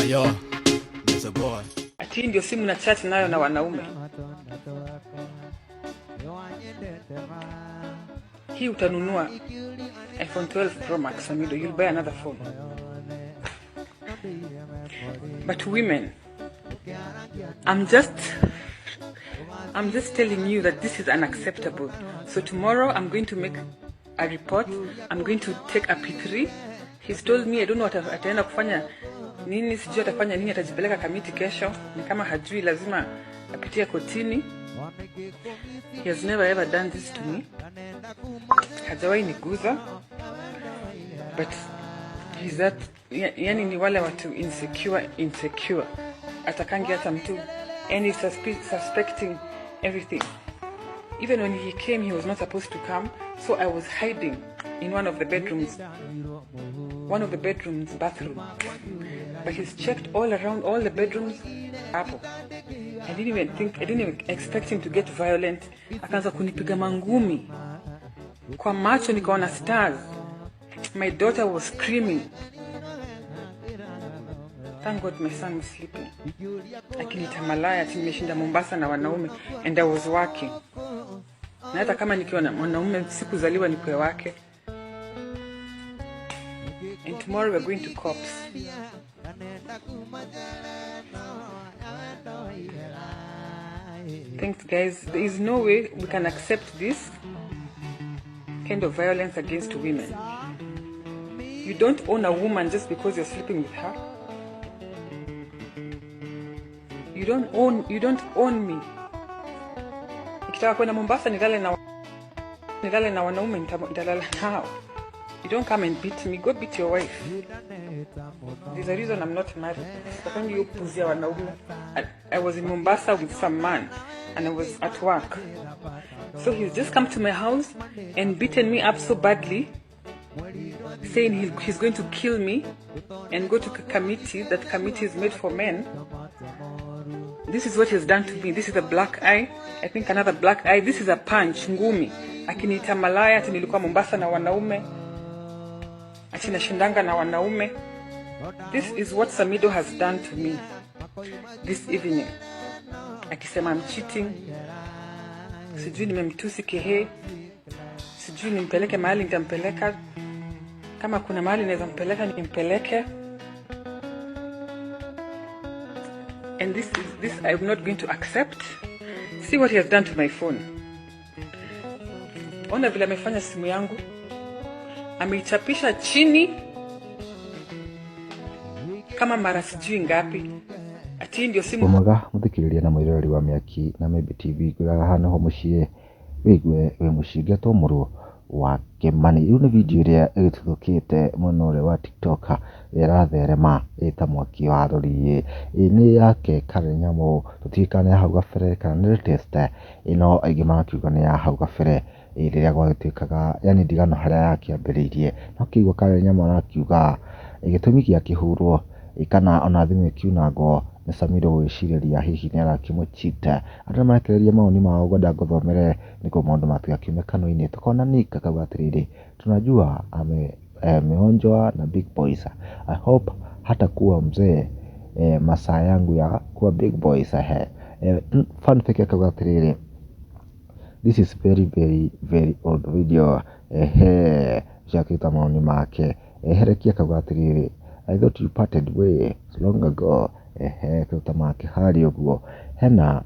Yo, Mr. Boy. Ati hii ndio simu na chat nayo na wanaume. Hii utanunua iPhone 12 Pro Max, Samido, you'll buy another phone. But women, I'm just telling you that this is unacceptable. So tomorrow I'm going to make a report. I'm going to take a P3. He's told me, I don't know ataenda kufanya nini, sijui atafanya nini, atajipeleka Kamiti kesho. Ni kama hajui lazima apitie kotini. He has never ever done this to me. Hajawahi niguza. But he's that, yani ni wale watu insecure, insecure. Atakangi hata mtu, and he's suspecting everything. Even when he came, he was not supposed to come, so I was hiding in one of the bedrooms, one of the bedrooms bathroom. But he's checked all around all the bedrooms hapo. I didn't even expect him to get violent. Akaanza kunipiga mangumi kwa macho, nikaona stars. My daughter was screaming. Thank God my son was sleeping. Akiniita malaya, ati nimeshinda Mombasa na wanaume, and I was working. Na hata kama nikiwa na mwanaume, sikuzaliwa nikuwe wake. And tomorrow we're going to cops. Thanks, guys. There is no way we can accept this kind of violence against women. You don't own a woman just because you're sleeping with her. You don't own me. Nikitaka kwenda Mombasa nilale na wanaume, nitalala nao. You don't come and beat me. Go beat your wife. There's a reason I'm not married. Sitakangi hiyo puzi ya wanaume. I was in Mombasa with some man and I was at work. So he's just come to my house and beaten me up so badly, saying he's going to kill me and go to Kamiti, that Kamiti is made for men. This is what he's done to me. This is a black eye. I think another black eye. This is a punch, ngumi. Akiniita malaya, ati nilikuwa Mombasa na wanaume. Ati nashindanga na wanaume. This is what Samido has done to me this evening. Akisema I'm cheating. Sijui nimemtusi kehe. Sijui nimpeleke mahali nitampeleka. Kama kuna mahali naweza mpeleka, nimpeleke. And this I'm not going to accept. See what he has done to my phone. Ona vile amefanya simu yangu. Ameichapisha chini kama mara sijui ngapi. Ati hii ndio simu. Mwega mũthikĩrĩria na mwĩroreri wa Mĩaki na Mĩmbi TV, ngwĩraga haha nĩho mũciĩ wĩigue wĩ mũciĩ ngetwo mũrũ wa Kĩmani. Rĩu nĩ video ĩrĩa ĩgĩtuthũkĩte mwena ũrĩa wa TikTok ĩratherema ĩta mwaki wa rũriĩ. Ĩ nĩ yake Karen Nyamu, tũtiũĩ kana nĩ ya hau gabere kana nĩ latest, no aingĩ marakiuga nĩ ya hau gabere rĩrĩa gwagĩtuĩkaga, yani ndigano harĩa yakĩambĩrĩirie. No kĩigua Karen Nyamu arakiuga gĩtũmi gĩa kĩhũrwo kana ona thimũ ĩkiunangwo nĩ Samido gwĩcirĩria hihi nĩ arakĩmũcheat. Andũ nĩmarekereria mawoni mao, ngwenda ngũthomere nĩguo maũndũ matigakiume kanua-inĩ. Tukona Nick akauga atĩrĩrĩ, tunajua ameonjwa na big boys. I hope hatakuwa mzee masaa yangu ya kuwa big boys. Fun fact akauga atĩrĩrĩ, this is very very very old video. Ũcio akĩruta mawoni make. Herekia akauga atĩrĩrĩ, I thought you parted way long ago. Akĩruta make harĩa ũguo. Hena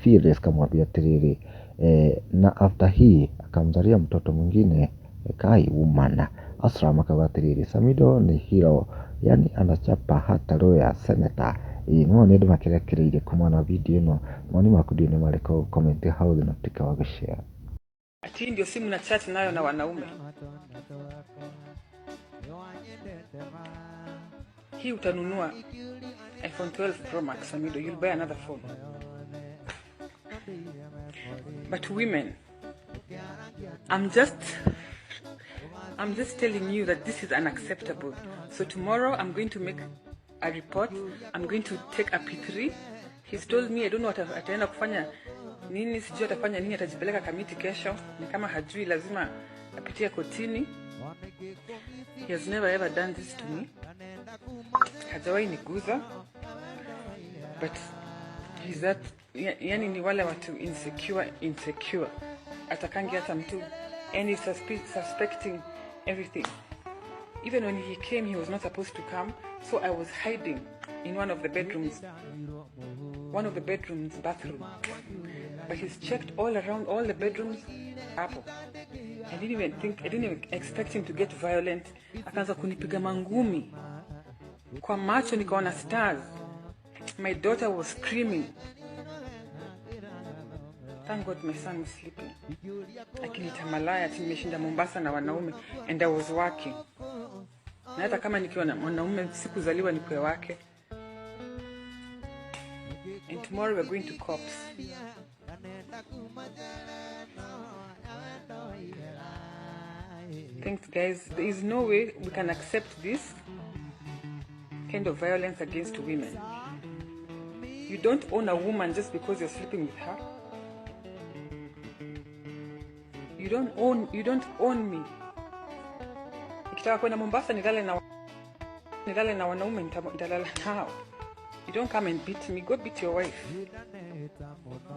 Fearless kamwambia atĩrĩrĩ, na after hii akamzalia mtoto mwingine Kai woman. Asram akauga atĩrĩrĩ, Samido ni hero, yani anachapa hata lawyer senator. Ĩĩ no nĩ andũ makĩrekereirie kumana na video ĩno. Mawoni maku ndiũĩ nĩ marĩkũ, comment hau thĩ na ũtuĩke wa gũshare. Ati hii ndio simu na chat nayo na wanaume. Hii utanunua iPhone 12 Pro Max, Samido, you'll buy another phone. But women, I'm just telling you that this is unacceptable. So tomorrow I'm going to make a report. I'm going to take a P3. He's told me, I don't know ataenda kufanya nini, sijui atafanya nini, atajipeleka Kamiti kesho. Ni kama hajui lazima apitie kotini. He has never ever done this to me. Hajawahi niguza, but he's that, yani ni wale watu insecure, insecure. Atakangi hata mtu, and he's suspecting everything. Even when he came, he was not supposed to come, so I was hiding in one of the bedrooms, one of the bedrooms bathroom. But he's checked all around all the bedrooms hapo. I didn't even think, I didn't even expect him to get violent. Akaanza kunipiga mangumi kwa macho, nikaona stars. My daughter was screaming. Thank God my son was sleeping. Akiniita malaya, ati nimeshinda Mombasa na wanaume, and I was working. Na hata kama nikiwa na mwanaume, sikuzaliwa nikuwe wake. And tomorrow we're going to cops. Thanks, guys. There is no way we can accept this kind of violence against women. You don't own a woman just because you're sleeping with her. You don't own me. Nikitaka kwenda Mombasa nilale na wanaume, nitalala nao. You don't come and beat me. Go beat your wife.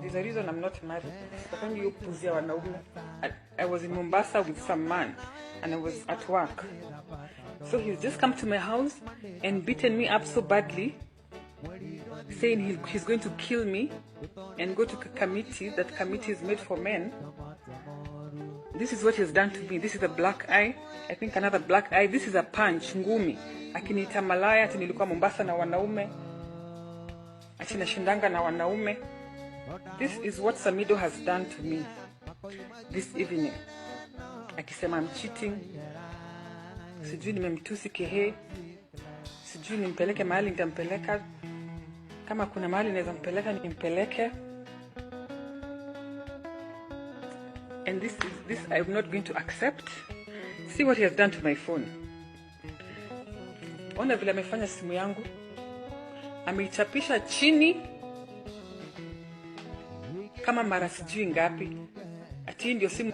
There's a reason I'm not married. Sitakangi hiyo upuzi ya wanaume. I was in Mombasa with some man and I was at work. So he's just come to my house and beaten me up so badly, saying he's going to kill me and go to Kamiti, that Kamiti is made for men. This is what he's done to me. This is a black eye. I think another black eye. This is a punch, ngumi. Akiniita malaya, ati nilikuwa Mombasa na wanaume. Ati nashindanga na wanaume. This is what Samido has done to me this evening. Akisema I'm cheating. Sijui nimemtusi kehe. Sijui nimpeleke mahali nitampeleka. Kama kuna mahali naweza mpeleka, nimpeleke. And this is this I'm not going to accept. See what he has done to my phone. Ona vile amefanya simu yangu. Ameichapisha chini kama mara sijui ngapi. Ati hii ndio simu.